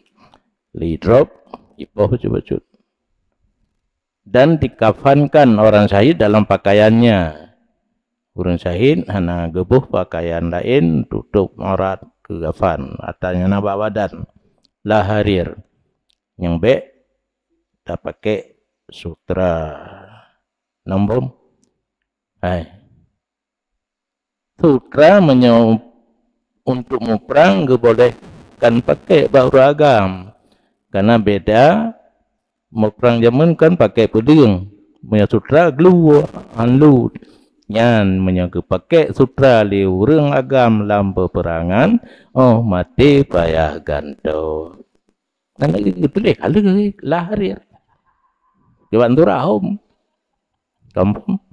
Li drop, dipoh bacut-bacut. Dan dikafankan orang syahid dalam pakaiannya. Ureuëng syahid hana geuboh pakaian laén tutôp aurat keu kafan, atawa nyang na bak badan. La harir, nyang bèk tapakék sutra. Nambom. Hai. Sutra meunyoe untuk muprang geubolehkan pakék bak ureuëng agam. Karena beda, muprang jameun kan pakék peudeueng. Meunyoe sutra glu, anlut. Nyan meunyoe geupakék sutra lé ureuëng agam lam peupeurangan, oh maté payah gantoe. Nyan lagèe geutuléh ka lheueh lahir. Geubantu rahom. Kampung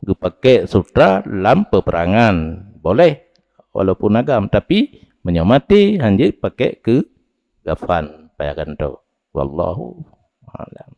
geupakék sutra lam peupeurangan. Boleh, walaupun agam. Tapi, meunyoe maté, hanjeuet pakék keu kafan. Payah gantoe. Wallahu a'lam.